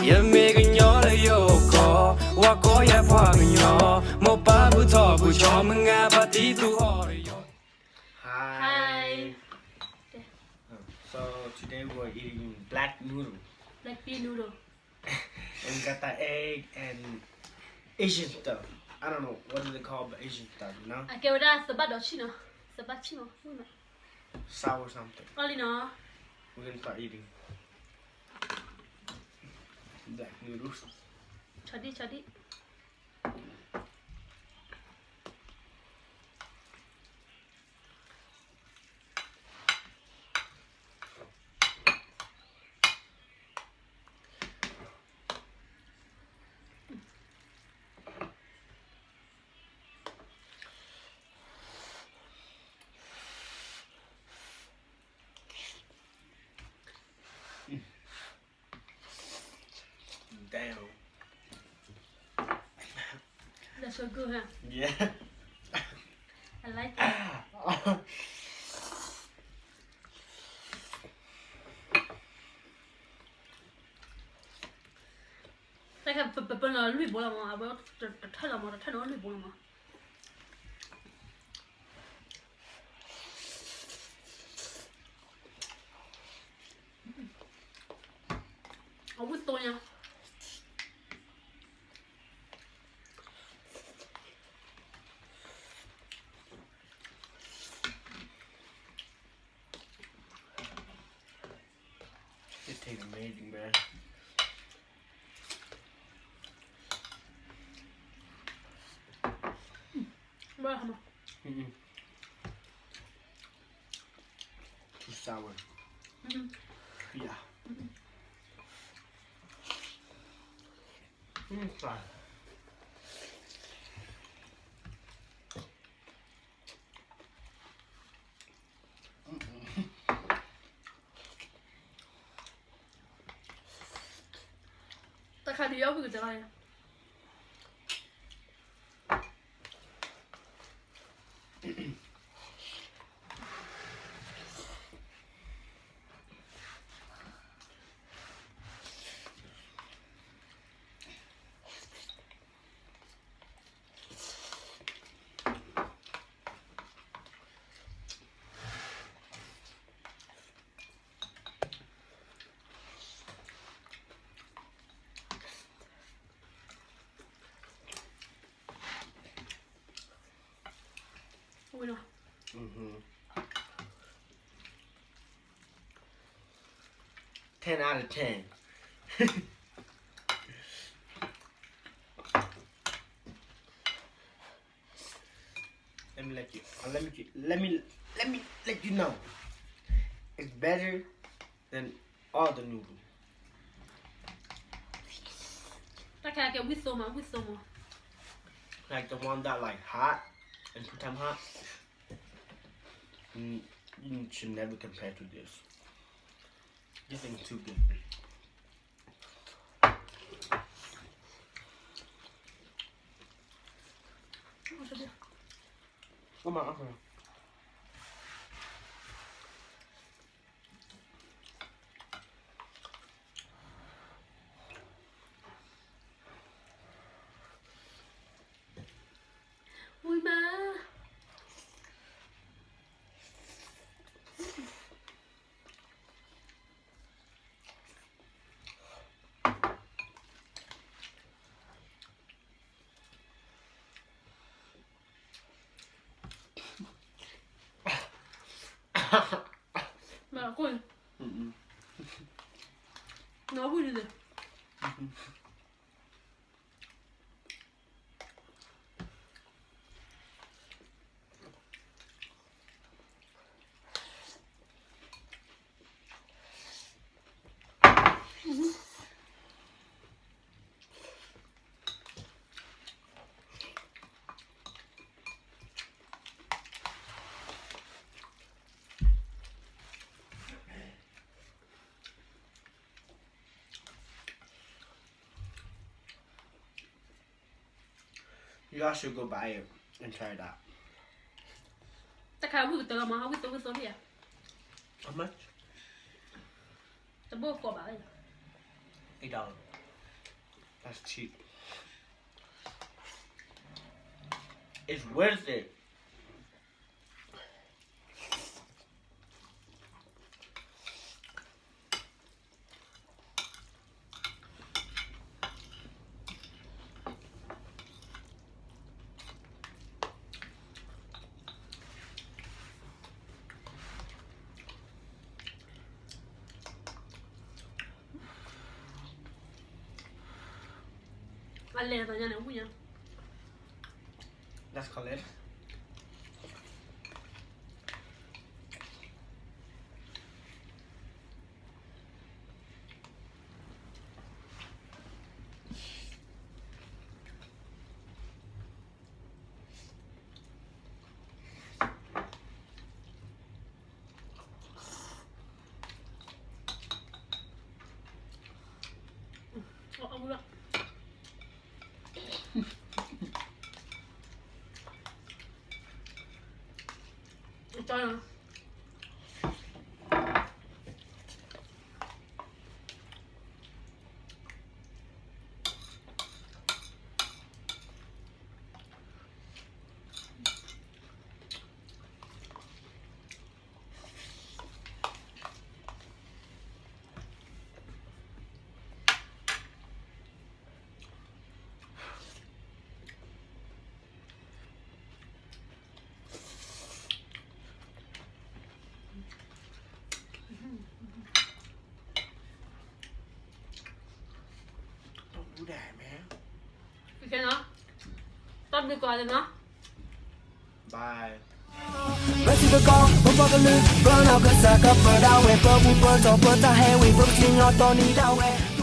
ယမ့ၢ်ကညီလၢယအိၣ်ကီၢ်, ဝၤကိးယၤပှၤကညီ, မိၢ်ပၢ်ဘူၣ်ထီၣ်ဘူၣ်ကီၢ်, မုၢ်ငါဖါတံၢ်သူၣ်ဟီၣ်ဒီးယိာ်. Hi. So today we're eating black noodle. Black bean noodle. And we got the egg and Asian stuff. I don't know, what do they call the Asian stuff, you know? အကဲဝဲဒၣ်သဘၣ်ဒီးဆံၣ်နီၤ, သဘၣ်ဆံၣ်နီၤ, sour something. အီလံနီၤ. We're gonna start eating black noodles. ဆီဒံၣ်, ဆီဒံၣ်. Damn. That's so good, huh? Yeah. I like it. တၢ်ခါပပနီၤလွံၢ်ဘိလီၤမး, အဝဲတထၢၣ်လီၤမး, တထၢၣ်နီၤလွံၢ်ဘိလီၤမး. အဝံၣ်သိညါ. It tastes amazing, man. Too sour. Yeah. Let me try. တၢ်ခါဒုးယီၣ်ကွံာ်ကတၢၢ်လီၤ. Ten out of ten. Let me let you, uh, let me, let me, let me let you know. It's better than all the noodle. တၢ်ခါကဲဝံၣ်သိမး, ဝံၣ်သိမး. Like the one that like hot and put them hot. Mm, you should never compare to this. This thing too good. ဝံၤမး. မၤကွၢ်, နီၢ်ဝံၣ်ဒ်လဲၣ်. You guys should go buy it and try it out. တၢ်ခါဝံၣ်ကတၢၢ်လီၤမး, ဝံၣ်သိဝံၣ်သိဖဲယၤ. How much? တဘိၣ်ဃိးဘးလီၤ. Eight dollars. That's cheap. It's worth it. အလဲၤသးညါန့ၣ် ဝံၣ်ညါ That's called it. တၢ်ဘျုးကိးဂၤဒဲးနီၤ Bye. ပစံးတကီ ပပှၤကလုာ် ပနီၢ်ကစၢ်ကပၢဒၣ်ဝဲ ပဘူၣ်ပတီၢ်ပတၢ်ဟဲဝံၤ ပကစံၣ်ညီၣ်တီနံၤဒၣ်ဝဲ